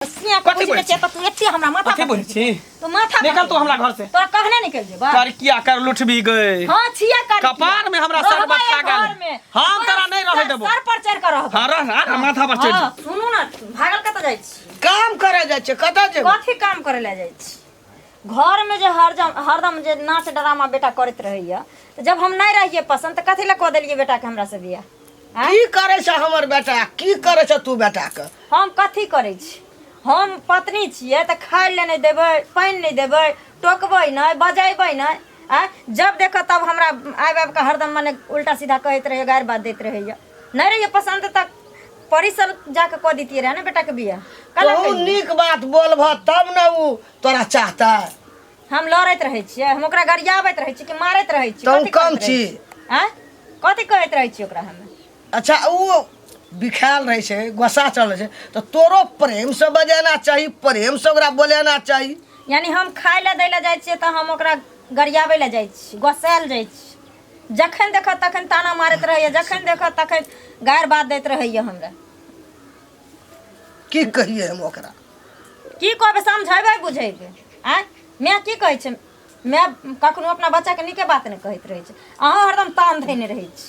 सिया के कथी बुझने बोलै छियै तऽ तू एते हमरा माथा कथी पर बोलै छी तू माथा निकल तू हमरा घर से तोरा कहने निकल जेबा कर किया कर लुटबी गए हां छियै कर कपार में हमरा सर बथा गेल। हम तोरा नहि रहै देबो। सर पर चढ़ के रहबो हाँ रह रह, माथा पर चढ़ हाँ, सुनू ना भागल कतऽ जाइ छी काम करे जाइ छै कतऽ जेबै कथी काम करे लए जाइ छी घर में जे हरदम हरदम जे नाच ड्रामा बेटा करैत रहैया तऽ जब हम नहि रहियै पसंद तऽ कथी लए कऽ देलियै बेटा के हमरा से बियाह आँय? की करे छै हमर बेटा की करे छै तू बेटा के हम कथी करै छी हम पत्नी छियै तऽ खाय लए नहि देबै पानि नहि देबै टोकबै नहि बजेबै नहि आँय जब देखऽ तब हमरा आबि आबि कऽ हरदम मने उल्टा सीधा कहैत रहैया गारि बात दैत रहैया नहि रहैया पसन्द तऽ परिसर जाके कऽ दैतियै रहए ने बेटाके बियाह कला तू नीक बात बोलबह तब ने उ तोरा चाहता हम लड़ैत रहै छियै हम ओकरा गरियाबैत रहै छियै कि मारैत रहै छियै तहूँ कथी कम कहैत रहै छी। छियै? आँय कथी कहैत रहै छियै ओकरा हम अच्छा उ बिखायल रहै छै गोस्सा चढ़ल रहै छै तऽ तोरो प्रेमसँ बजेना चाही प्रेमसँ ओकरा बोलेना चाही यानी हम खाय लए दै लए जाइ छियै तऽ हम ओकरा गरियाबै लए जाइ छी गोसायल जाइ छी जखन देखत तखन ताना मारैत रहैया जखन देखत तखन गारि बात दैत रहैया हमरा की कहियै हम ओकरा की कहबै समझेबै बुझेबै आँय माय की कहै छै माय कखनो अपना बच्चाके नीके बात नहि कहैत रहै छै अहाँ हरदम तान धयने रहै छी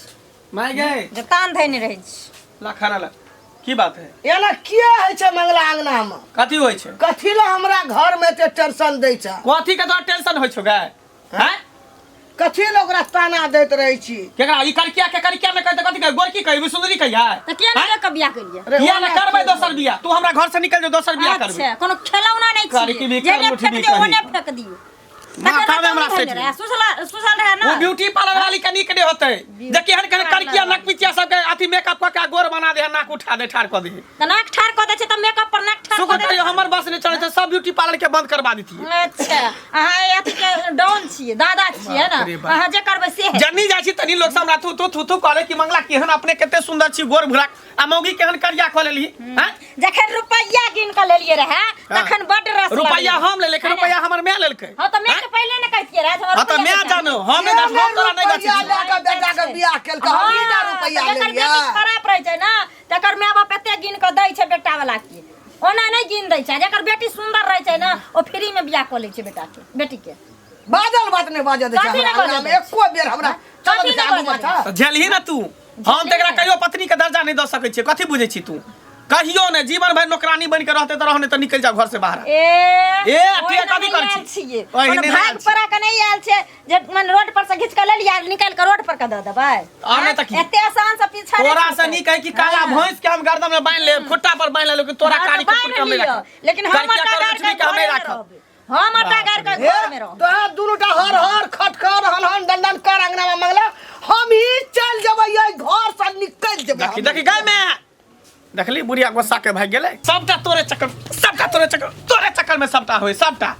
माय गए जे तान धयने रहै छी ला खाना ला की बात है एना किया होइ छै मंगला अंगनामे कथी होइ छै कथी लए हमरा घरमे एते टेंशन दै छै कथी के तोरा टेंशन होइ छौ गए हैं कथी लए ओकरा ताना दैत रहै छी केकरा ई करिकिया के करिकिया में कहते कथी कहे गोरकी कही सुंदरी कही है तऽ किया नहि लऽ कऽ बियाह केलियै अरे किया ओना ने करबै दोसर बियाह तू हमरा घर से निकल जो दोसर बियाह करबै अच्छा कोनो खेलौना नहि करकी छियै भी जेने कर, फेक लुठबी दियौ कही। ओने फेक दियौ माथा में हमरा सेट रहे सुसला सुसल रहे ना वो ब्यूटी पार्लर वाली के नीक नहीं होते देखी हन कन करिकिया नक पिचिया सब के अथी मेकअप क के गोर बना दे नाक उठा दे ठार क दे तऽ नाक ठार कऽ दै छै तऽ मेकअप पर नाक ठार शुक्र कऽ दै करियो हमर बस नहीं चले छै सब ब्यूटी पार्लर के बंद करवा देती अच्छा अहाँ अथी के डॉन छियै दादा छियै बाप रे ने बाप। अहाँ जे करबै से हेतै। जनी जाइ छी तनी लोग सब हमरा थू थू थू थू कहले कि मंगला केहन अपने कते सुंदर छी गोर भुरा आ मौगी केहन करिया कऽ लेली हैं जखन रुपैया गिन कऽ लेलियै रहए तखन बड रस रुपैया लगलै। हम लेलकै रुपैया हमर माय लेलकै हँ तऽ मायके पहिले ने कहितियै रहए जे हमरा हँ तऽ रुपैया माय के चाही। जानो हम नहि गाछ हम तोरा नहि गाछै रुपैया छी लए कऽ बेटाके बियाह केलकै हँ, हमही टा रुपैया तऽ जकर लेलियै बेटी खराब रहै छै ने तकर माय बाप एते गिन कऽ दै छै बेटा वाला के ओना नहि गिन दै छै जकर बेटी सुंदर रहै छै ने ओ फ्री में बियाह कऽ लै छै बेटा के बेटी के बाजल बात नहि बाजऽ दै छै कथी नहि हमरा बाजऽ अंगनामे दै छै? एको बेर हमरा चलऽ कथी दै छै नहि आगू बाजऽ दै माथा तऽ झेलही ने तू हम तऽ एकरा कहियो पत्नी के दर्जा नहि दऽ सकै छियै कथी बुझै छी तू कहियो नहि जीवन भरि नौकरानी बनि के रहते तऽ रह नहि तऽ निकलि जाओ घर से बाहर ए ए, ओहिना अथिए कथी नहि करै आयल छी? छियै ओहिने कोनो नहि भाग आयल छी। पड़ा के नहि आयल छै जे मन रोड पर से घीच के लेलियै आ निकालि के रोड पर के दऽ देबै आओर नहि तऽ की? एते आसान से पीछा नहि तोरा से छूटतै। नीक है कि काला भैंस के हम गर्दन में बांध लेब खुट्टा पर बांध लेब लेकिन तोरा हाँ, तऽ कारी कुकुर बान्हि के हम नहीं लिअ, राखब लेकिन हम करिया आटा कर गारि लक्ष्मी के के हम नहीं घरे में राखब रहबै। हम आटा गारि के घर में रहब तोरा दुनूटा हर हर खटखर हन हन दन दन कर अंगना में मंगला हम ही चल जेबै एहि घर से निकल जेबै देखी देखी गाय में देखली बुढ़िया गुस्सा के भाग गेलै सबटा तोरे चक्कर सबटा तोरे चक्कर तोरे चक्कर में सबटा होय सबटा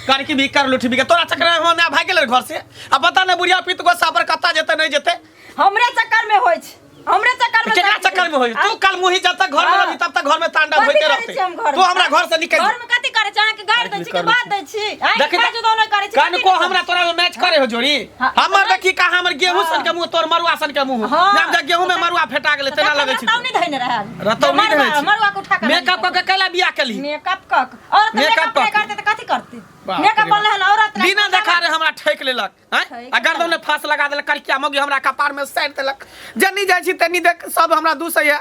करकी भी कर लुठी भी के तोरा चक्कर में हम भाग गेलै घर से आ पता नहीं बुढ़िया पीत गुस्सा पर कत्ता जेतै नहीं जेतै हमरे चक्कर में होइ छै हमरे चक्कर में केकरा चक्कर में होई तू कल मुही जब तक घर में हाँ। रहबी तब तक घर में तांडव कथी होते करै रहते छी हम घर तू हमरा घर से निकल घर में कथी करै छी अहाँके गारि दै छी कि बात दै छी अहाँके देखी काज दोनो करै छी कथी कनको हमरा तोरा में मैच करे हो जोड़ी हाँ। हमर देखी कहाँ हमर गेहूं सन के मुंह तोर मरुआ सन के मुंह हाँ। जब जब गेहूं में मरुआ फेटा गेलै तेना लगै छै रतौनी धइने रहै रतौनी धइने छै। मरुआ के उठा के मेकअप क के कैला बियाह केली मेकअप क के औरत मेकअप मेकअप कऽ नहि के। करतै तऽ कथी करतै बाप रे मेकअप बाप। बनलै हन औरत नहि बिना देखा रे हमरा ठेक लेलक हैं ठकि आ गर्दन में फांस लगा देलक करिकिया मौगी हमरा कपार में सैर देलक जन्नी जाइ छी तन्नी देख सब हमरा दूसैया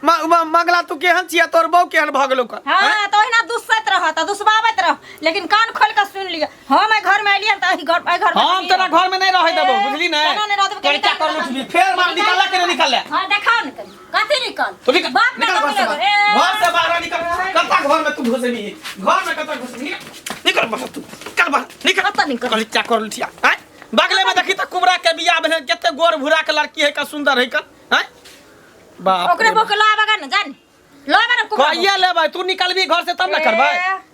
मंगला तू केहन छिया तोर बहू केहन भऽ गेलौ कर हाँ तो ओहिना दुसैत रह तऽ दुसबाबैत रह लेकिन कान खोल के सुन लिअ हम एहि घर में एलियै तऽ एहि घर एहि घर में हम तोरा घर में नहीं रहै देबो बुझली ने केना नहि रह देबो करिकिया कर लुटबी फेर मार निकलला के नहीं निकलले हाँ देखाओ ने कनी कथी निकल तू निकल बाप निकल घर से ना बाहर। घर से बाहर निकल कत्ता घर में तू घुसबी घर में कत्ता घुसबी निकल निकल बाहर तू निकल बाहर निकल कत्ता निकल? करिकिया कर लुटिया हैं बगले में देखी तऽ कुबरा के बियाह भेल कते गोर भूरा के लड़की है का सुंदर है का हैं बाप ओकरे रे बाप। बोके लाबा गा ने जान लाबा ने कुबरा कहिया लेबै तू निकलबी घर से तब ने करबै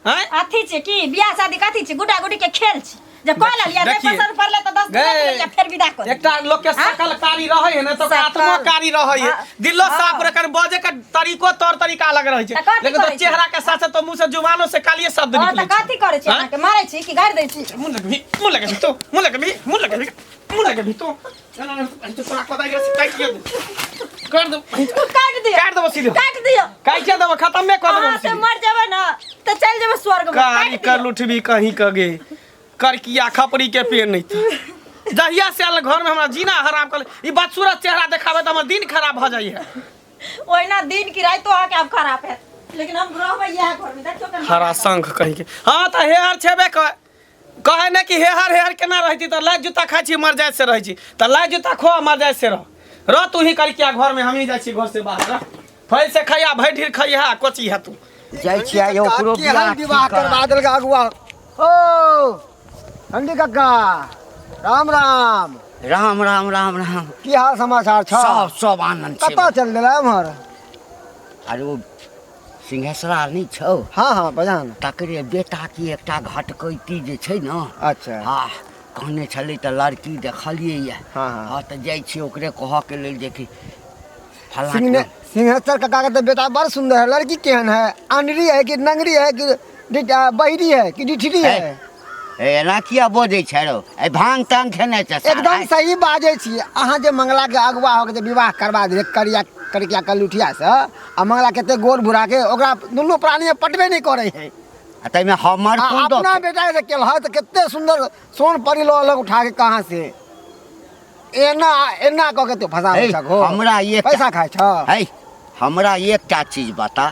हैं अथी छै की बियाह शादी कथी छै गुडा गुडी के खेल छै जे कऽ लेलियै नहि देखिए। पसंद पड़लै तऽ 10 दिन गए। राखि लेलियै फेर विदा कऽ देलियै। एकटा लोक के सकल कारी रहै है ने तऽ ओकर सकल। आत्मो कारी रहै है हाँ। दिलो हाँ। साफ रखन बजे के तरीको तौर तरीका अलग रहै छै तऽ कथी लेकिन तो करै छै? चेहरा के साथ साथ तो मुंह से जुबानो से कालिए शब्द हँ तऽ निकलै छै कथी करै छी हाँ? अहाँके मारै छी कि गारि दै छी मुंह लगबी मुंह लगबी तो मुंह लगबी मुंह लगबी मुंह लगबी तो चल ना तोरा पता है से काटि के कर दे। काट दियो। काट देबो सीधे। काट दियो। काहे देबो? खत्म में कर देबो। अहाँ से मर जेबै ना तऽ चलि जेबै स्वर्ग में। कारी काटि कर दियौ। लुठबी कहीं कगे करकिया खपरी के पेड़ नहीं था। जहिया से आयल घर में हमरा जीना हराम कर, ई बदसूरत चेहरा देखावे त हमर दिन खराब भ जाइ है। ओहिना दिन की राति अहाँके आब खराब है, लेकिन हम रहबै इएह घर में। देखियौ केना। हरा शंख कहीं के। हाँ तऽ हेहर छेबे कर, कहे ने कि हेहर हेहर केना रहती तऽ लाइ जूता खाइ छी मर जाय से रहै छी, तऽ लाइ जूता खो मर जाय से रह। रह तू ही करकिया घर में, हम ही जाइ छी घर से बाहर। रह फल से खैया भरि ढीर खैया कोची है तू। जाइ छियै ओकरो केहन बियाह विवाह ठीक करा। करवा देलक अगुआ। ओ ठंडी कक्का, राम राम। राम राम राम राम। की हाल समाचार छ? सब सब आनंद छै। कतऽ चल देला एम्हर? अरे ओ सिंहेश्वरा नहि छौ? हाँ हाँ, बजान। तकरे बेटा की एकटा घटकैती जे छै ने। अच्छा। हाँ, कहने छलै तऽ लड़की देखलियै यऽ। हाँ, हाँ। हाँ तऽ जाइ छियै ओकरे कहऽके लेल जे कि फलाँ सिंहने सिंहेश्वर काका के तऽ बेटा बड़ सुंदर है। लड़की केहन है? अनरी है कि नंगरी है कि बहिरी है कि डिठरी है? ए, एना किया बजै छै रौ? ए भांग तांग खेने छै सारा। एकदम सही बाजै छी अहाँ। जे मंगला के अगुआ हो के जे विवाह करवा देले करिया करिया कलुठिया से, आ मंगला कते गोर भूरा के, ओकरा दुनू प्राणी में पटबे नहीं करे है। आ ताहिमे हमर आ कोन अपना दोष? बेटा के केलह तऽ कते सुंदर सोन परी लऽ अलग उठा के कहाँ से एना एना कऽ के तू फंसा हे, छको। हमरा एक पैसा खाइ छ। है, हमरा एकटा चीज बता,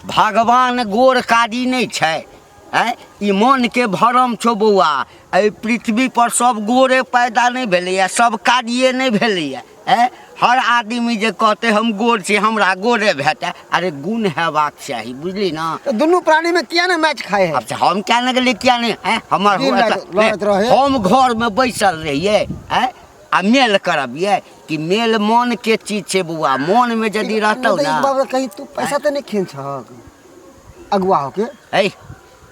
भगवान गोर कारी नहि छै? आँय, ई मनके भरम छौ बौआ। एहि पृथ्वी पर सब गोरे पैदा नहि भेलैए, सब कारिए नहि भेलैए। आँय, हर आदमी जे कहतै हम गोर छी हमरा गोरे भेटै, अरे गुण हेबाक चाही, बुझली ना? तऽ दुनू प्राणी में किया ने मैच खाए है? आब से हम क्या ने गेलियै, किया नहि? आँय, हमर दिन राति लड़ैत रहै। हम घरमे बैसल रहियै, आँय, आ मेल करबियै कि मेल मन के चीज छै बौआ, मन में यदि रहतौ ना। बाबा, कहीं तू पैसा तऽ नहि खेन छहक अगुआ होके? है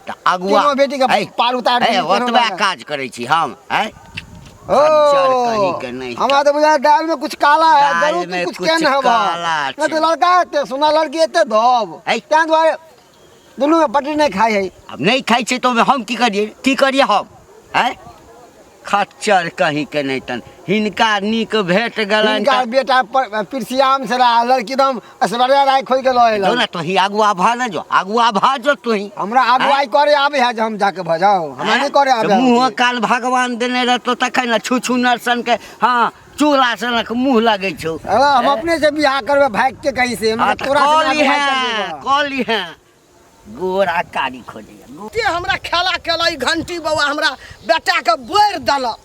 तऽ अगुआ तीनों बेटी के है, पार उतार है, देली, तीनों ओतबा लड़का। काज करै छी हम, है ओ खच्चर कहीं के नहीं। हमरा तऽ बुझाय दाल में कुछ काला है। दालि जरूर में तू कुछ कुछ केन हबा। काला नहीं छै। तो लड़का एते सुना लड़की एते धब है। तें दुआरे दुनू में पटरी नहीं खाई है। आब नहि खाइ छै तऽ ओहिमे हम की करियै, की करियै हम? है खच्चर कहीं के नहीं तन हिनका नीक भेट गेलनि। हिनका बेटा पिरसियाम से रहा, लड़की एकदम ऐश्वर्या राय खोज के लऽ जो एलन। ने तोही अगुआ भऽ ने जो, अगुआ भऽ जो तोही। हमरा अगुवाई करे आबे है जे हम जाके भऽ जाउ? हमरा नहीं करे आबे। मुँह कान भगवान देने रहतो तखन ने छू छू नरसन के, हाँ, चूल्हा सनक मुँह लगै छौ। अरे हम अपने से बियाह करबै भाग के कहीं से। हाँ, तऽ तोरा से कऽ अगुवाई लिहें, करबै। कऽ लिहें। गोरा कारी खोजैया। ते हमरा खेला केला ई घंटी बौआ हमरा बेटाके बोरि देलक।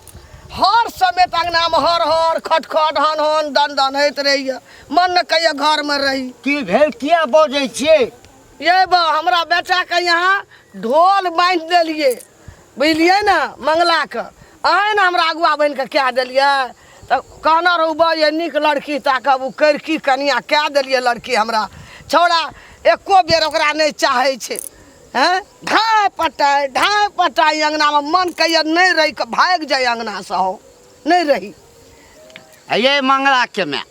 हर समय अंगनामे हर हर खट खट हन हन दन दन होइत रहैए, मन ने कहिया घरमे रही। की भेल? किया बजै छियै? ये बा, हमरा बेटाके यहाँ ढोल बान्हि देलियै, बुझलियै ने? मंगलाके अहेँ ने हमरा अगुआ बनि कऽ कए देलियै तऽ कहने रहू बा ये नीक लड़की ताकब, ओ करिकी कनिया कए देलियै लड़की। हमरा छौड़ा एको बेर ओकरा नहि चाहै छै। हैं, ढाइ पटाइ ढाइ पटाइ अङ्गनामे, मन कहिया नहि रहि कऽ भागि जाइ अङ्गनासँ, हम नहि रही। ये मंगला के माय,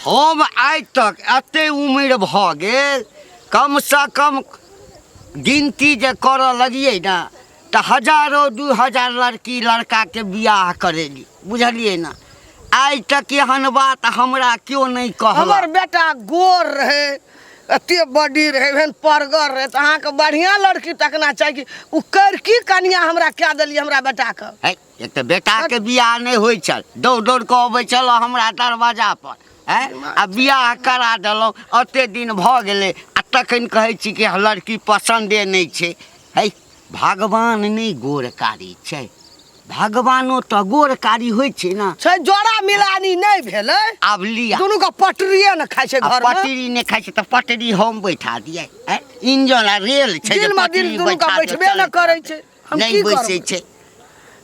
हम आइ तक एते उम्र भऽ गेल, कमसँ कम गिनती जे करऽ लगियै ने तऽ हजारो 2000 लड़की लड़काके बियाह करेली, बुझलियै ने? आइ तक एहन बात हमरा केओ नहि हमर कहलक। बेटा गोर रहै, एते बडी रहै, एहन परगर रहै, तऽ अहाँके बढ़िआँ लड़की तकना चाही कि ओ करिकी कनिया हमरा कए देलियै हमरा बेटाके? है, एक तऽ बेटाके बियाह नहि होइ छल, दौड़ दौड़ कऽ अबै छल हमरा दरवाजा पर, हैं, आ बियाह करा देलहुँ, एते दिन भऽ गेलै आ तखन कहै छी कि लड़की पसन्दे नहि छै। है, भगवान नहि गोर कारी छै? भगवानो तऽ गोर कारी होइ छै ने। छै, जोड़ा मिलानी नहि भेलै। आब लिअ। दुनू के पटरिए ने खाइ छै आ घरमे। पटरी नहि खाइ छै तऽ पटरी हम बैठा दियै? हैं? इंजन आ रेल छै जे दिनमे दिन पटरी दुनू के बैठा दियौ, बैठबे ने चलैत करै रहतै। छै। हम नहि की बैसै करबै? छै।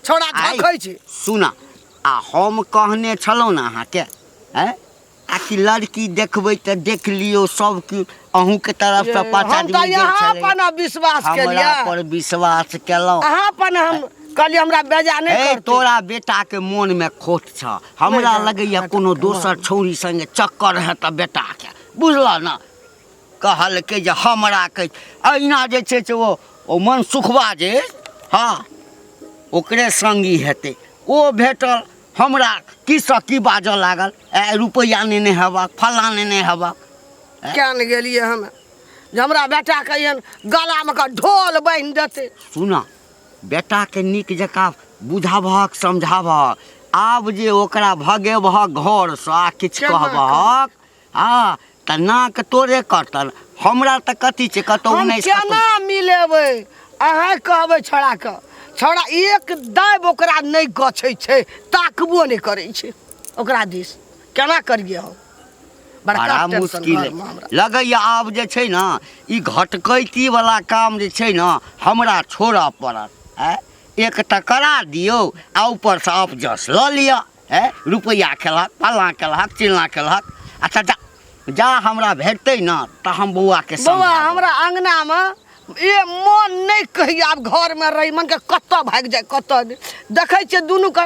छौड़ा आइ झखै छै। सुन, आ हम कहने छलहुँ ने अहाँके, हैं, आ कि लड़की देखबै तऽ देख लियौ सब कि अहूँके तरफसँ पाँच हम तऽ आदमी गेल यहाँ छलै। अपन विश्वास हमरा केलियै। पर विश्वास केलहुँ। अहाँ अपन हम कहलियै हमरा बेजा नहि हे करतै। तोरा बेटाके मोनमे खोट छ, हमरा नहि, लगैया कोनो दोसर छौड़ी संगे चक्कर हेतऽ बेटाके, बुझलऽ ने? कहलकै जे हमरा के अहिना जे छै से ओ मनसुखबा जे, हाँ, ओकरे संगी हेतै, ओ भेटल। हमरा की सँ की बाजऽ लागल, ए रुपैआ नेने हेबक, फल्लाँ नेने हेबक। किया ने गेलियै हम जे हमरा बेटाके एहन गलामे कऽ ढोल बान्हि देतै। सुनऽ, बेटाके नीक जकाँ बुझाबहक समझाबहक। आब जे ओकरा भगेबहक घरसँ आ किछु केना कहबहक, हँ, तऽ नाक तोरे कटल। हमरा तऽ कथी छै, कतहु हम 19 कतहु केना मिलेबै अहाँ कहबै छौड़ाके? छौड़ा एक दाबि ओकरा नहि गछै छै, ताकबो नहि करै छै ओकरा दिस। केना करियै हम? बड़का बड़ा टेंशन मुश्किल घरमे हमरा लगैया। आब जे छै ने ई घटकैती वाला काम जे छै ने हमरा छोड़ऽ पड़त। आँय, एक तऽ करा दियौ आ ऊपरसँ अपजस लऽ लिअ। आँय, रुपैआ खेलहक, फल्लाँ केलहक, चिल्लाँ केलहक। अच्छा जा जा, हमरा भेटतै ने तऽ हम बौआके बौआ समझायब। हमरा अङ्गनामे ए मन नहि कहैया आब घरमे रही, मनके कतऽ भागि जाय कतऽ नहि। देखै छियै दुनूके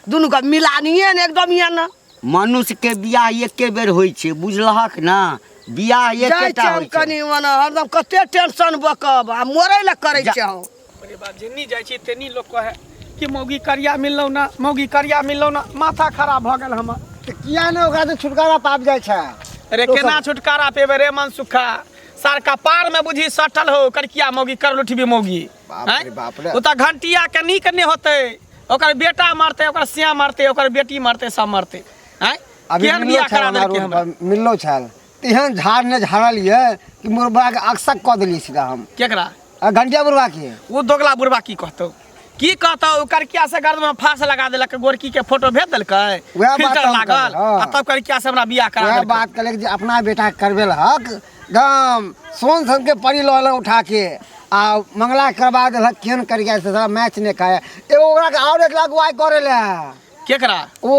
दुनूके मिलानिए ने एकदम यऽ ने। मनुष्यके बियाह एके बेर होइ छै, बुझलहक ने? बियाह जाइ एकेटा छियै हम होइ छै। कनि मने हरदम कते टेंशन बकब आ मरै लए करै जा- छियै हम। अरे बाप, जेनी जाइ छी तेनी लोक कहे कि मौगी करिया मिललौ ना, मौगी करिया मिललौ ना। माथा खराब भऽ गेल हमर। तऽ किया ने ओकरा से छुटकारा पाबि जाइ छै? अरे केना छुटकारा पेबे रे मनसुखा? सार कपार में बुझी सटल हो करकिया मौगी, कर लुठबी मौगी। बाप आँय? रे बाप रे। ओ तऽ घंटिया के नीक नहि होतै, ओकर बेटा मरतै, ओकर सिया मरतै, ओकर बेटी मरतै, सब मरतै। आँय, अभी केहन मिललो बियाह छल करा हमरा देलकै रोड हमरा पर मिललो छल, तेहन झाड़ ने झाड़लियै कि मुरबा के अकसक कऽ देलियै सीधा हम। केकरा? आ घंटिया बुढ़वा के। ओ दोगला बुढ़वा की कहतौ, की कहतौ? ओ करकिया से गर्द में फांस लगा देलक, गोरकी के फोटो भेज देलकै, वएह बात फिल्टर हम लागल, कहलियै, हाँ। आ तब करकिया से हमरा बियाह करा वएह देलकै। बात कहलियै जे अपना बेटा के करबेलहक एकदम सोन सन के परी लऽ एलक उठा के आ मंगला करबा देलक, केहन करिया से साला मैच नहि खाय। एगो ओकरा के आओर एक लाख वाइ करे ले। केकरा? ओ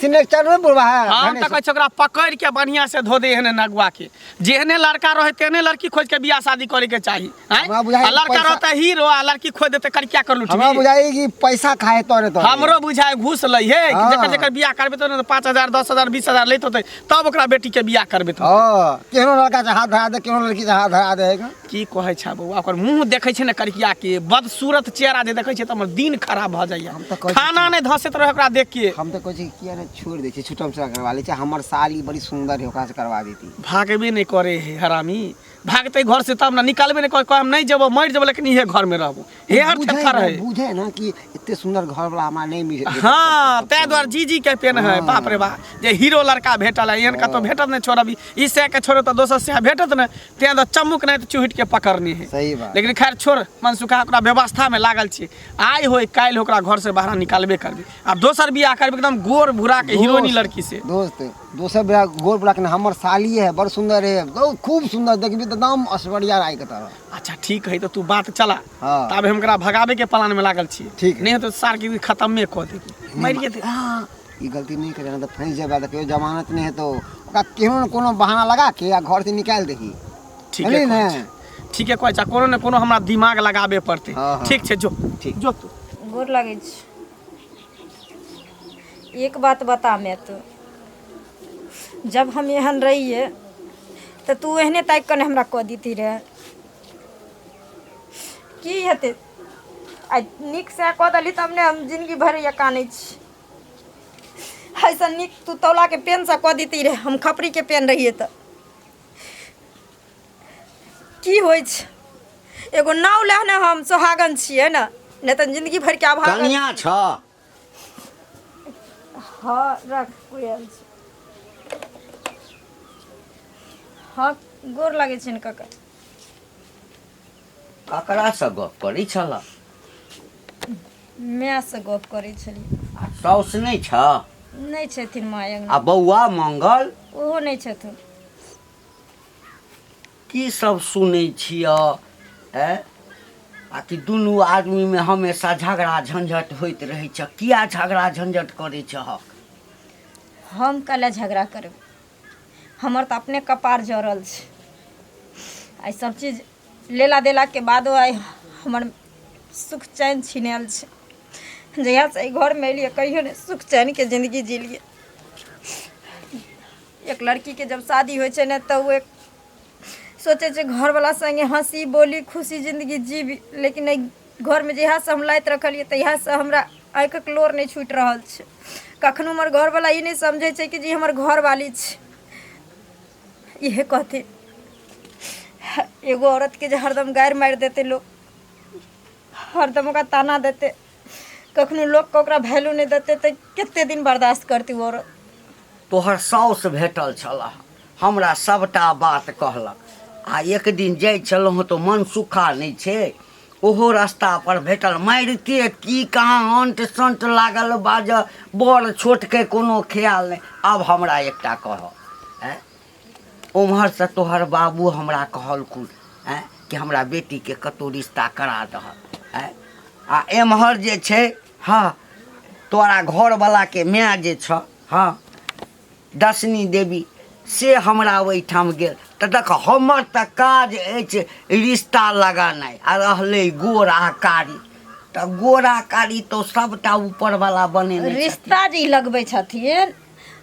सिनेचर में बुढ़वा है। हम धनेश। तऽ कहै छी ओकरा पकड़ के बढ़िया से धो दे एहने नगुआ के। जेहने लड़का रहे तेहने लड़की खोज के बियाह शादी करे के चाही। आँय? हमरा बुझाइ आ लड़का पैसा- रहता हीरो आ लड़की खोज देते करिया कर लुटबी। हमरा बुझाइ कि पैसा खाए तोरे तोरे। हमरो बुझाय घूस लै हे कि हाँ। जकर जकर बियाह करबे तो ने 5,000 10,000 20,000 लैत होतै तब ओकरा बेटी के बियाह करबे तो। हाँ, केहनो लड़का से हाथ धरा दे, केहनो लड़की से हाथ धरा दे। की कहै छै बौआ, ओकर मुँह देखै छै ने करिया के बदसूरत चेहरा जे देखै छै तऽ हमर दिन खराब भऽ जाइया। हम तऽ कहै छी खाना नहि धसैत रहै ओकरा देख के। हम तऽ कहै छी किया ने छोड़ि दै छी, छुटम से करवा लै छी। हमर साली बड़ी सुंदर है, ओकरा से करवा देती। भागबे नहि करे हे हरामी, भागते घर से तब ने, निकालबे नहि करे। कहे हम नहि जेबो, मरि जेबो, लेकिन इहे घर में रहबो। हे हर बुझे थेथर ना, है। बुझे ना कि एते सुंदर घर वाला हमरा नहीं मिले। हाँ, ताहि दुआरे जी जी के पेन है। बाप रे बाप, जे हीरो लड़का भेटल है, एहन कतौ भेटत नहि। छोड़, अभी ई सह के छोड़ो तऽ दोसर सह भेटत नहि, तें दुआरे चमुक नहि तऽ चुहिट के पकड़नी है। सही बात। लेकिन खैर छोड़ मनसुखा, ओकरा व्यवस्था में लागल छी। आइ होय काल्हि ओकरा घर से बाहर निकालबे करबे आ दोसर बियाह करबे एकदम गोर भूरा के हीरोइनी लड़की से। दोस्त, दोसर बियाह गोर बुढ़ा के ना, हमर साली है, बड़ सुंदर है, बहुत खूब सुंदर, देखबी तऽ एकदम ऐश्वर्या राय के तरह। अच्छा ठीक है, तो तू बात चला। हाँ। तब हम एकरा भगाबे के प्लान में लागल छी। ठीक है। नहीं तो सार के खत्मे कऽ देबी, मरि जेतै। हाँ, ई गलती नहीं करे ना तऽ फंसि जेबै, तऽ कहियो जमानत नहीं हेतौ। ओकरा केहनो ने कोनो बहाना लगा के आ घर से निकालि दही। ठीके बुझलिही कहै ने? छै, ठीके कहै छै। कोनो ने कोनो हमरा दिमाग लगाबे पड़तै। हाँ, हाँ। ठीक छै, जो। ठीक। जो तू। गोर लगै छी। एक बात बता मैं तो, जब हम एहन रहिए तऽ तू एहने ताकि कऽ ने हमरा कऽ देती रहे, की हेतै? आइ नीकसँ कऽ देली तब ने हम जिनगी भरि ये कानै छी। एहिसँ नीक तू तौलाके पेनसँ कऽ देती रहे, हम खपरीके पेन रहिए तऽ की होइ छै? एगो नाव लए ने हम सोहागन छियै ने, नहि तऽ जिन्दगी भरिके अभागन। कनिया छ? हँ, रख, कोइ आयल छै। हँ, गोर लागै छै ने काका। ककरासँ गप करै छल? मायसँ गप करै छलियै। आ साउस नहि छ? नहि छथिन माय आ अङ्गना। बौआ मंगल? ओहो नहि छथिन। की सब सुनै छिय? ऐ आ कि दुनू आदमीमे हमेशा झगड़ा झंझट होइत रहै छ, किया झगड़ा झंझट करै छहक? हम कले झगड़ा करबै? हमर तऽ अपने कपार जरल छै। आइ सब चीज लेला देलाके बादो आइ हमर सुख चैन छिनायल छै। जहियासँ एहि घरमे एलियै कहियो नहि सुख चैनके जिन्दगी जिलियै। एक लड़कीके जब शादी होइ छै ने तऽ ओ एक सोचै छै घरवला सङ्गे हँसी बोली खुशी जिन्दगी जीबी, लेकिन एहि घरमे जहियासँ हम लाति रखलियै तहियासँ हमरा आँखिक लोर नहि छूटि रहल छै। कखनो हमर घरवला ई नहि समझै छै कि जे ई हमर घरवाली छै। इहे कहथिन एगो औरतके जे हरदम गारि मारि देतै लोक, हरदम ओकरा ताना देतै, कखनो लोकके ओकरा वैल्यू नहि देतै, तऽ कते दिन बर्दाश्त करतै ओ औरत? तोहर साउस भेटल छलह, हमरा सभटा बात कहलक। आ एक दिन जाइ छलहुँ तऽ मन सुखा नहि छै, ओहो रास्तापर भेटल, मारिते की कहाँ अंट संट लागल बाजऽ, बड़ छोटके कोनो ख्याल नहि। आब हमरा एकटा कहऽ, आँय, ओम्हरसँ तोहर बाबू हमरा कहलखुन, आँय, कि हमरा बेटीके कतहु रिश्ता करा दहक, आँय, आ एम्हर जे छै, हँ, तोरा घरवलाके माय जे छऽ, हँ, दशनी देवी, से हमरा ओहिठाम गेल तऽ देख, हमर तऽ काज अछि रिश्ता लगानाइ, आ रहलै गोर आ कारी, तऽ गोरा कारी तऽ सभटा ऊपरवला बनेने छथिन। रिश्ता जे ई लगबै छथिन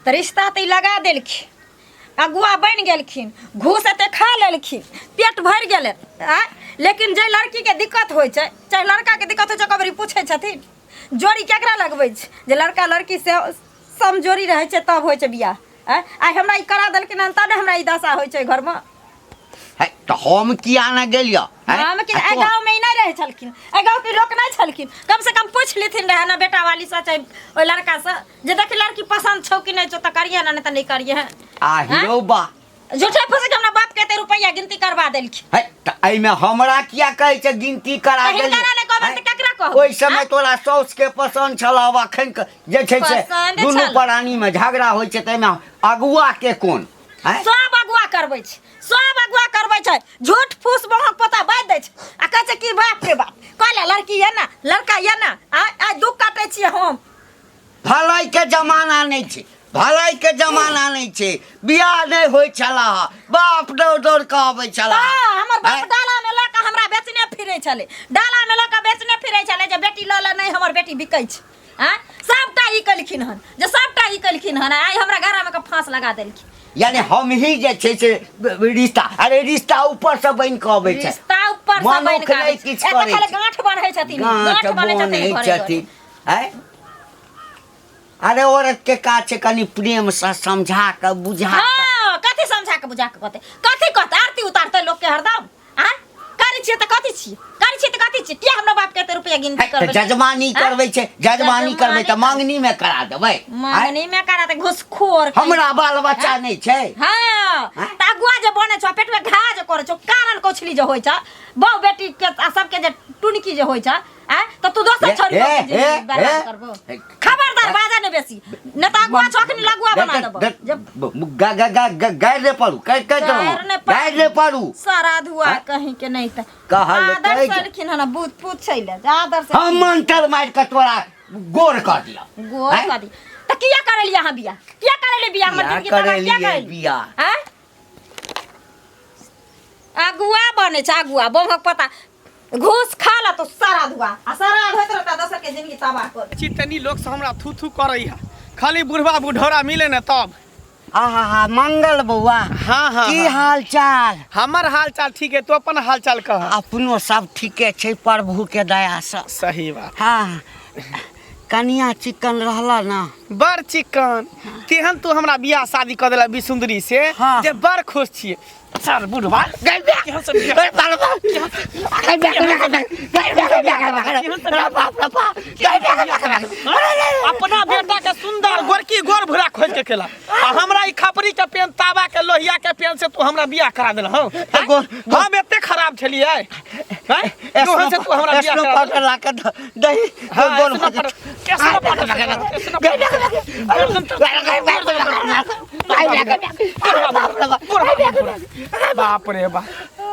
तऽ रिश्ता तऽ ई लगा देलखिन, अगुआ बनि गेलखिन, घूस एते खा लेलखिन, पेट भरि गेलै आँय, लेकिन जाहि लड़कीके दिक्कत होइ छै, चाहे लड़काके दिक्कत होइ छै, ओकर पूछै छथिन जोड़ी केकरा लगबै छै? जे लड़का लड़की से समजोरी रहै छै तब होइ छै बियाह। आँय, आइ हमरा ई करा देलखिन हन तब ने हमरा ई दशा होइ छै घरमे। है, तऽ हम किया ने गेलियऽ? हम कि एहि गाँवमे ई नहि रहै छलखिन, एहि गाँवके लोक नहि छलखिन, कम से कम पूछि लेथिन रहए ने बेटा वाली से चाहे ओहि लड़कासँ जे देखी लड़की पसन्द छौ कि नहि छौ, तऽ करिहे ने, नहि तऽ नहि करिहे। आ हिरो बा झूठे फूसे के हमरा बाप के एते रुपैया गिनती करवा देलखिन। है, तऽ एहिमे हमरा किया कहै छै गिनती करा तऽ हिनकरा देलियै? नहि कहबनि तऽ केकरा कहबै? ओहि समय तोरा साउस के पसन्द छल, आब अखन के जे छै से पसन्द दुनू छल। प्राणी मे झगड़ा होइ छै, ताहिमे अगुआ के कोन? हैं? सब अगुआ करबै छै, सब अगुआ करबै छै, झूठ फूस बहक पोता बाजि दै छै आ कहै छै कि बाप रे बाप, कहले लड़की ये ना, लड़का ये ना, आ आइ दुख काटै छियै हम। भलाई के जमाना नहि छै, भलाई के जमाना नहि छै। बियाह नहि होइ छला, बाप दौड़ दौड़ कऽ अबै छला। तऽ हमर बाप आँय? डाला में लऽ कऽ हमरा बेचने फिरै छलै, डाला में लऽ कऽ बेचने फिरै छलै जे बेटी लऽ ले, नहि हमर बेटी बिकै छै। आँय, सबटा ई केलखिन हन, जे सबटा ई केलखिन हन, आइ हमरा गरामे के फांस लगा देलखिन। यानी हम ही जे छै से रिश्ता, अरे रिश्ता ऊपर से बनि कऽ अबै छै, रिश्ता ऊपर से बनि मनुख कऽ आबै नहि छै। किछु एतऽ करै खाली छै। गाँठ बान्है छथिन, गाँठ गाँठ बान्है छथिन बान्है घरे घरे। छथिन। आँय? अरे औरत के काज छै कनि प्रेम से समझा कऽ बुझा कऽ। हाँ, कथी समझा के बुझा के कहतै, कथी कहतै? आरती उतारतै लोक के हरदम। आँय, करै छियै तऽ कथी छियै, करै छियै तऽ कथी छियै? किया हमरा बाप के एते रुपया गिनती है, तऽ करबै? जजमानी आँय? करबै छै, जजमानी करबै तऽ जजमानी मांगनी में करा देबै। आँय? मांगनी में करा दे, घुसखोर कहीं। हमरा बाल बच्चा नहि छै। हाँ, आँय? तऽ अगुआ जे बनै छौ, पेटमे घा जे करै छौ, कारण कौछली जे होइ छौ, बहु बेटी के आ सबके जे टुनकी जे होइ छौ, आँय, तऽ तू दोसर हे, छोरी हे, के जिंदगी हे, बर्बाद हे। करबो। हे। खबरदार बाजा ने बेसी, न तऽ अगुआ छौ अखनी लगुआ बना देबो। जब गारि नहि पड़ू, कहि कहि गारि नहि देलहुँ, पड़ू। गारि नहि पड़ू। सारा धुआ आँय? कहीं के नहीं तऽ कहलकै आदर जे- से एलखिन हन, बूथ पूछै ले जे आदर से हम मंत्र मारि कऽ तोरा गोर कऽ दिअ। गोर आँय? कऽ दी तऽ किया करेलियै अहाँ बियाह? किया करेलियै बियाह? हमर किया जिंदगी तबाह किया करेलियै करेलियै बियाह? आँय? अगुआ बनै छै अगुआ, बमक पता घूस खा ला तो सारा धुआ आ सारा होइत रहता, दोसर के जिंदगी तबाह कर। छी तनी लोक से हमरा थू थू करै है, खाली बुढ़वा बुढ़ौरा मिले ने तब। आहा हा, मंगल बौआ। हाँ, हाँ, की हाँ। हाल चाल? हमर हाल चाल ठीक है, तू अपन हाल चाल कह। अपनो सब ठीके छै प्रभु के दया से। सही बात। हाँ, कनिया चिकन रहला ना? बड़ चिकन, तेहन तू हमरा बियाह शादी कऽ देला बिसुंदरी से हाँ। जे बड़ खुश छियै। सर बुढ़वा केहन सब बियाह- अपना बेटा के सुंदर गोरकी गोर भूरा खोज के केला आ हमरा ई खपरी के पेन, तावा के लोहिया के पेन से तू हमरा बियाह करा देला। हौ, हम एते खराब छलियै हैं? तोहन से तू हमरा बियाह स्नो करा पाउडर देला। ला के दही हाँ, गोर स्नो भऽ powder, snow powder, snow powder. बाप रे बाप,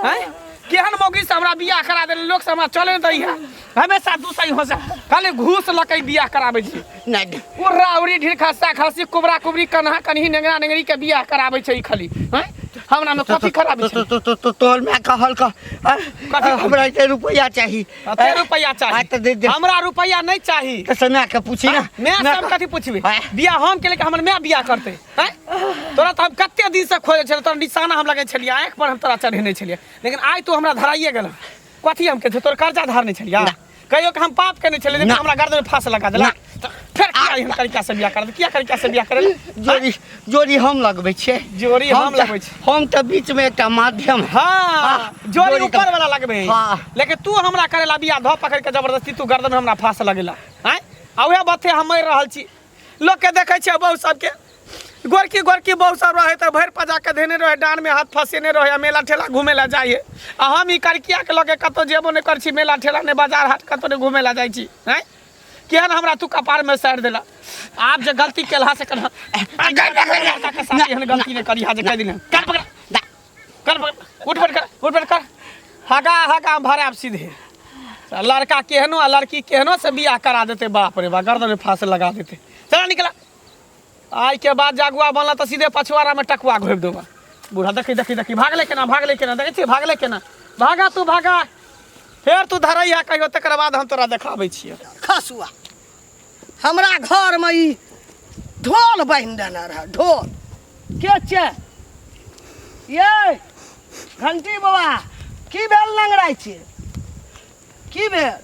हैं? केहन मौगी से हमरा बियाह करा देले, लोक से हमरा चले नहि दैया, हमेशा दूसई हो से खाली घूस लऽ के बियाह कराबै छी। नहि उर्रा उरी ढीर खस्सा खसी कुबरा कुबरी कन्हा कन्ही नेंगरा नेंगरी के बियाह कराबै छै ई खाली। हैं? हमरा में कथी खराबी छै? तो तो तो तोहर माय कहल क कथी? हमरा एते रुपैआ चाही। कते रुपैआ हाँ, चाही? तऽ दे दे। हमरा रुपैआ नहीं चाही। तऽ से माय के पूछी ना। मैं माय सब कथी पूछबी? हाँ। बियाह हम केले कि हमर माय बियाह करते? हैं? तोरा तऽ हम कते दिन से खोजे छलियै, तोरा निशाना हम लगै छलियै, आँखि पर हम तोरा चढ़ेने छलियै, लेकिन आइ तू हमरा धराइए गेल। कथी हम के तोर कर्जा धारने छलियै? कहियो के हम पाप केने छलियै लेकिन ना। हमरा गर्दन में फांस लगा देलक तऽ फेर किया एहन तरीका से बियाह कर किया तरीका से बियाह करेला जोड़ी जोड़ी हम लगबै छियै जोड़ी हम तऽ- लगबै छियै। हम तऽ बीच में एकटा माध्यम है हाँ जोड़ी जोड़ी ऊपर वाला लगबे हाँ। लेकिन तू हमरा करेला बियाह धो पकड़ के जबरदस्ती तू गर्दन में हमरा फांस लगेला आँय आ उएह बाते हम मरि रहल छी लोक के देखै छियै बहु सबके गोरकी गोरकी बहु सब रहे तऽ भरि पजा के धेने रहे डाँड़ में हाथ फंसेने रहे आ मेला ठेला घूमे ला जाइए आ हम ई करकिया के लऽ के कतौ जेबो नहि करै छी मेला ठेला नहि बाजार हाट कतौ नहि घूमे ला जाइ छी आँय केहन हमरा तू कपार में सारि देला आब जे गलती केलहा से केलहा के साथ एहन गलती नहि करिहा जे कहि दिना कर पकड़ कर पकड़ उठ बैठ कर उठ बैठ कर हगा हगा हम भराब सीधे आ लड़का केहनो आ लड़की केहनो से बियाह करा देते बाप रे बा गर्दन में फांस लगा देते चला निकला आइ के बाद जागुआ बनला तऽ सीधे पछुआरा में टकुआ घोपि देबा बूढ़ा देखी देखी देखी भागले केना भागले केना देखै छियै भागले केना भागा तू भागा फेर तू धरैया कहियो तकर बाद हम तोरा देखाबै छियै खसुआ हमरा घरमे ई ढोल बान्हि देने रहए ढोल के छै ये घंटी बाबा की भेल लंगड़ाइ छियै की भेल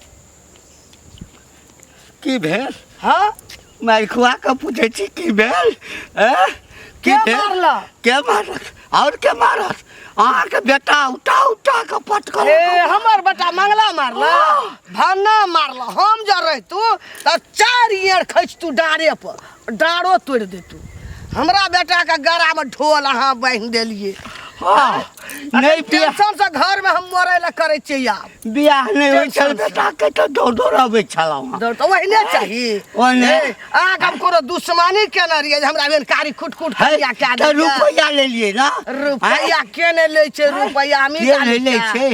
की भेल हाँ मारि खुआ कऽ पूछै छी की भेल ए? की के भेल? मारलक? के मारलक आओर के मारत अहाँके बेटा उठा उठा कऽ पटकल ए हमर बेटा मंगला मारला भन्ना मारला हम जब रहितू तऽ चारि ईयर खसितू डाँरे पर डाँरो तोड़ि देतू हमरा बेटाके गरामे ढोल अहाँ बान्हि देलियै हाँ नहि बियाह टेंशन से घर में हम मरे ला करे छियै आब बियाह नहि होइ छल टेंशन से। बेटाके तऽ दौड़ दौड़ अबै छलहुँ हँ दौड़ तऽ ओहिने चाही ओहने। ए, अहाँके हम कोनो दुश्मनी केने रहियै जे हमरा बेन कारी खुट खुट है करिया कए तऽ देलियै। रुपैआ लेलियै ने रुपैआ के नहि लै छै रुपैआ के नहि लै छै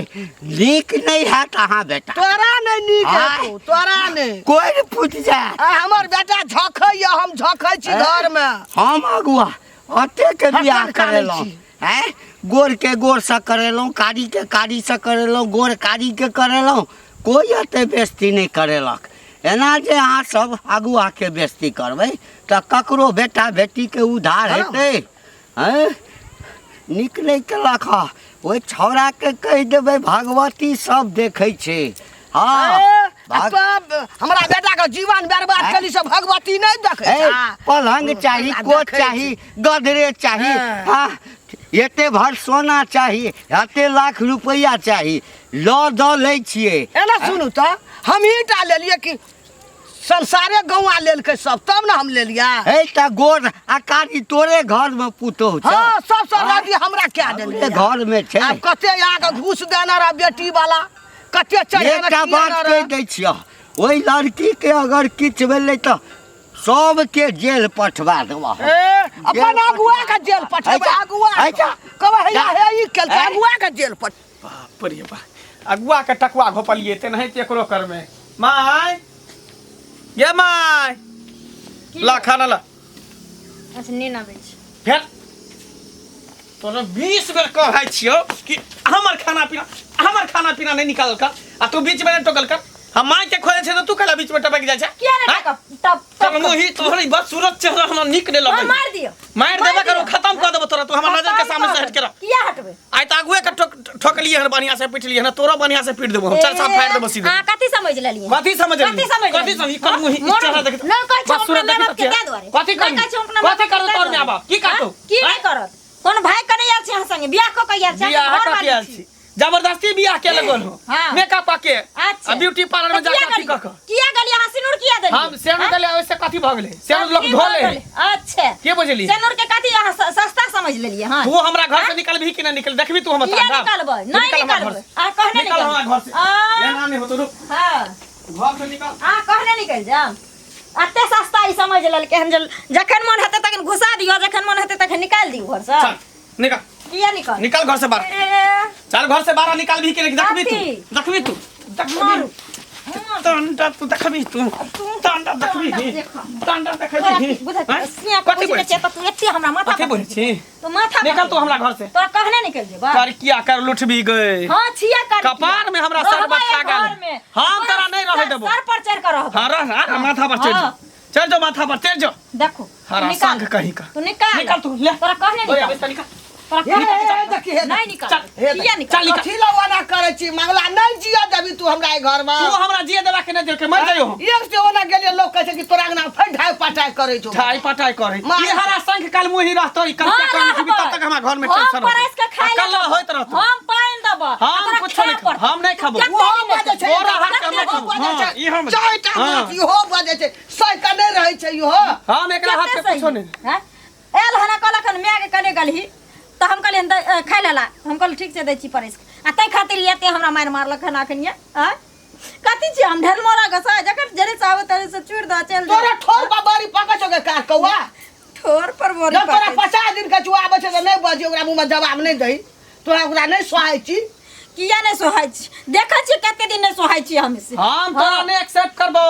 नीक नहि हैत अहाँ बेटा तोरा नहि नीक आँय। हेतौ तोरा नहि कोइ फुटि जायत आ हमर बेटा झखैया हम झखै छी घरमे हम अगुआ अतेक बियाह हक्कन कानै करेलहुँ छी। आँय गोरके गोरसँ करेलहुँ कारीके कारीसँ करेलहुँ गोर कारीके करेलहुँ कोइ एते बेस्ती नहि करेलक एना जे अहाँ सब अगुआके बेस्ती करबै तऽ ककरो बेटा बेटीके उद्धार हँ। हेतै आँय नीक नहि केलक हँ ओहि छौड़ाके कहि देबै भगवती सब देखै छै हँ ए, आ भाग- तब हमरा बेटा के जीवन बर्बाद आँय? केली से भगवती नहीं देखे ए, पलंग चाही हमरा कोट देखै चाही गदरेज चाही हाँ। हाँ एते भर सोना चाही एते लाख रुपैआ चाही लऽ दऽ लै छियै एना सुनू तऽ हमही टा लेलियै कि संसारे गौआ लेलकै सब तब ने हम लेलियै हे तऽ गोर आ कारी तोरे घरमे पुतोहु छौ हाँ सब सब राजी हमरा क्या हमरे देलियै घरमे छै आब कते अहाँके घूस देने रह बेटी वाला कते चढ़ेने एकटा किए बात ने कहि रह? दै छियह ओहि लड़कीके अगर किछु भेलै तऽ सबके जेल पठवा देबह ए, अपन अगुआ के जेल पठेबै ऐ जा, अगुआ ऐ जा। कहबै हैया जा। हे ई केलकै ऐ। अगुआ के जेल पठ बाप रे बा अगुआ के टकुआ घोपलिए तेनाहिते एकरो करबै माय ये माय ला खाना ला अच्छा नींद आबै छै फेर तोरा 20 बेर कहै छियौ कि हमर खाना पीना हमर खाना पीना नहि निकालल कर आ तू बीच में नहि टोकल कर हम माय के खोजे छै तऽ तू कैला बीच में टपक जाइ छै किया नहि हाँ? टकब टप तब टप मुही तोहर ई बस सूरत चेहरा हमरा नीक नहि हाँ, लगै मार दियौ मारि देबे करू खत्म कऽ देबो तोरा तू हमर नजर के सामने से हट के रह किया हटबै आइ तऽ आगुए के ठोकलियै हन बढ़िया से पिटलियै हन तोरो बढ़िया से पीट देबो हम चल साफ फाड़ि देबो सीधे अहाँ कथी समझ लेलियै कथी समझ कथी समझ कथी समझ कर मुही मोर- चेहरा देख नहि कहै छौ बस सूरत अपना देखी माय-बाप के तऽ ताहि दुआरे। कथी नहि करू कहै छौ अपना कथी माय-बाप के करू ताहि तोर माय दुआरे। बाप की करतौ हाँ? की नहि करत कोन भाई कने आयल छी अहाँ संगे बियाह कऽ के आयल छी बियाह अहाँ कऽ घर के आयल वाली छी जबरदस्ती बियाह के लगल हो हाँ। मेकअप के अच्छा आ ब्यूटी पार्लर में तऽ जाके किया अथी कऽ गेलियै? कऽ किया गेलियै अहाँ सिनूर किया देलियै हम सेनु देले ओइसे कथी भऽ गेलै सेनु लोग कथी धो भऽ ले गेलै? अच्छा के बुझली सिनूर के कथी अहाँ सस्ता समझ लेलियै हँ तू हमरा घर से निकलबही कि नहीं निकल देखबी तू हमर किया तांडा निकलबै नहीं निकल हमरा घर निकलबै से अहाँ कहने निकल हमरा घर से आ, एना नहीं होतो रुक हाँ घर से निकल अहाँ कहने निकलि जाम एते सस्ता ई समझ लेलकै हन जे जखन मन हेतै तखन घुसा दियौ जखन मन हेतै तखन निकालि दियौ घरसँ चल निकल किया निकल निकल घर से बाहर ए, चल घर से बाहर निकाल भी के नहीं देखबी तू कथी? देखबी तू देखबी मारू तंडा तू देखबी तू तंडा देखबी तंडा देखबी बुझै हैं? सिया के कथी बुझै बोलै छियै तऽ तू एते हमरा माथा कथी पर बोलै छी तू माथा पर निकल तू हमरा घर से तोरा कहने निकल जेबा कर किया कर लुटबी गए हां छिया कर कपार में हमरा सर बता गेल। हम तोरा नहीं रहै देबो। सर पर चढ़ के रहबो हाँ रह रह माथा पर चढ़ हाँ। जो चढ़ जो माथा पर चढ़ जो देखो हरा निकाल। संग कहीं का तू निकाल निकल तू ले तोरा कहने ओए, निकल अबे निकल तोरा हे, हे, हे, देखी, हे, नहीं निकल चल, हे, किया निकल चल, निकल। कथी लवाना करै छी मंगला नहीं जिया देबी तू हमरा एहि घरमे तू हमरा जिए देबा के नहीं देके मर जाइयो हम। एक से ओना गेलियै लोक कहै छै कि तोरा अंगना फेर ढाई पटाई करै छौ ढाई पटाई करे मार। ई हरा शंख काल मुही रहतो ई कल हाँ, क्या करने जीबी तब रहबै। तक हमरा घर में हम टेंशन परसि के खाइ कल लेबै। होइत रहतो हम पानि देबऽ आ हम तोरा कुछो नहीं खाय खाबो, पड़तौ। हम नहीं खाबो। कते ओहो दिन बजै छै तोरा हाथ के हम नहीं ओहो खाबो। बजै हाँ, छै ई हम चारिटा हाँ। माछ इहो बजै छै सहि कऽ नहि रहै छै इहो हम एकरा हाथ कते के कुछो सही? नहीं हैं? आयल हना कहलक हन माय के कने गेलही तऽ हम कहलियै खाइ लेला हम कहलियै ठीक छै दै छी परसि के आ ताहि खातिर एते हमरा मारि मारलक हन अखन ये आँय कथी छियै हम ढेर मोरा घसा जकर जरे से आबै तरे से चूड़ दऽ चलि तोरा जा ठोर पर बड़ी पकै छौ गे काक कौआ ठोर पर बोरी जब तोरा पकै छै। 50 दिन के आबै छै तऽ नहि बजी ओकरा मुँहमे जवाब नहि दही तोरा ओकरा नहि सोहाइ छी किया नहि सोहाइ छी देखै छियै कते दिन नहि सोहाइ छी हम से हम तोरा नहीं एक्सेप्ट करबो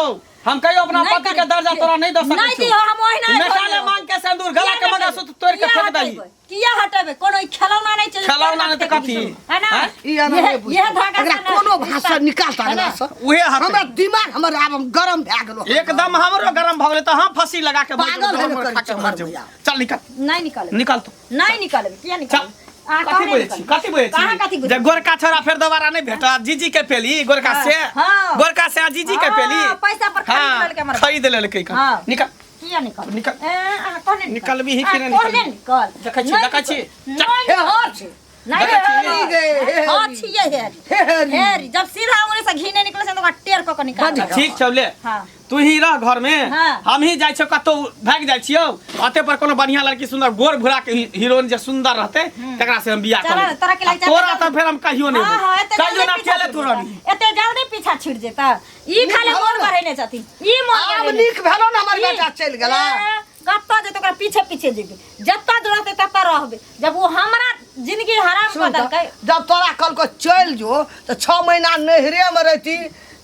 हम कहियो अपना नहीं पति के करबै। दर्जा तोरा नहीं दऽ सकै नहीं छियौ। दिहो, हम ओहिना मेटा ले छोड़ि मांग के सिंदूर गला के किया मंगलसूत्र तोड़ के किया फेंक दही हटेबै? किया हटेबै कोनो ई खेलौना नहि छै जे खेलौना नहि तऽ कथी? है ना आँय? ई एना नहि बुझतै। यह धागा एकरा से ना कोनो भाषा निकाल ता है ना? अंगना से उहे हटे हमरा दिमाग हमर आब हम गरम भए गेलो एकदम हमरो गरम भऽ गेलै तऽ हम फंसी लगा के मर पागल जेबौ, हेबे हमर करै खा के छै मर हमर जेबौ। भैया। चल निकल नहीं निकालबै निकल तू नहीं निकालबै किया चल निकालबै अहाँ कथी कहने बोलै छी निकालबै। कथी बोलै कहाँ कथी छी बुझै जे गोरका छोरा फेर दोबारा नहि भेटत जीजी के पेली गोरका से हाँ। गोरका से आ जीजी के हाँ, पेली पैसा पर खरीद हाँ, लेलकै हमर। खरीद लेलकै कन। हाँ। निकल किया निकाल निकल। ए, अहाँ कहने निकाल। निकलबी ही कि अहाँ नहि कहने निकलबी? निकल देखै छी, नहीं देखै छी। निकल। चल। नहीं हे हर छै नहीं देखै छी। निकल। गे, हे हाँ हरी। छियै हेरी हे हरी। हेरी जब सीधा उंगली से घी नहीं निकले छै तऽ ओकरा टेढ़ कऽ के निकाल बड ठीक छौ ले हाँ। तू ही रह घर में हाँ। हम ही जाइ छियौ कतौ भागि जाइ छियौ अते पर कोनो बढ़िया लड़की सुंदर गोर भूरा के हीरोइन जे सुंदर रहते तकरा से हम बियाह चल, कर लेबै। तोरा के आ लागि तोरा चल। तऽ फेर हम कहियो नहि हाँ, हाँ, एते देबै। कहियो जल्दी ना पीछा अकेले छुटि तू जेता। रहबी एते जल्दी पीछा छुटि जेता ई खाली भेलो मोन ने। बढ़ेने छथिन ई मोन आब बढ़ेने नीक भेलो ने हमर ई- बेटा चलि गेला ए, कतऽ जेतै ओकरा पीछे पीछे जेबै जतऽ रहतै ततऽ रहबै जब ओ हमरा जिंदगी हराम कऽ सुन तऽ, देलकै जब तोरा कहलको चलि जो तऽ 6 महीना नैहरेमे रहिती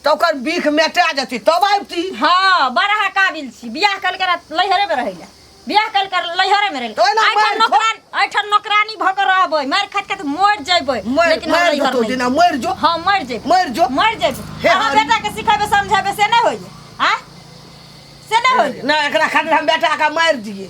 तऽ ओकर बिख मेटा जेती तब आबिती हाँ बड़ा काबिल छी बियाह कल के लैहरे में रहै बियाह कल कर लैहरे में रहै तऽ ओहिना मारि एहिठाम नौकरानी एहिठाम नौकरानी भऽ के रहबै मारि खाइत खाइत मरि जेबै मरि लेकिन हम मरि लैहर जेतौ नहि दिना मरि जो हाँ मरि जेबै मरि जो मरि जेबै हे अहाँ हरि। बेटा के सिखेबै समझेबै से नहि होइए आँय से नहि होइए नहि एकरा खातिर हम बेटाके मारि दियै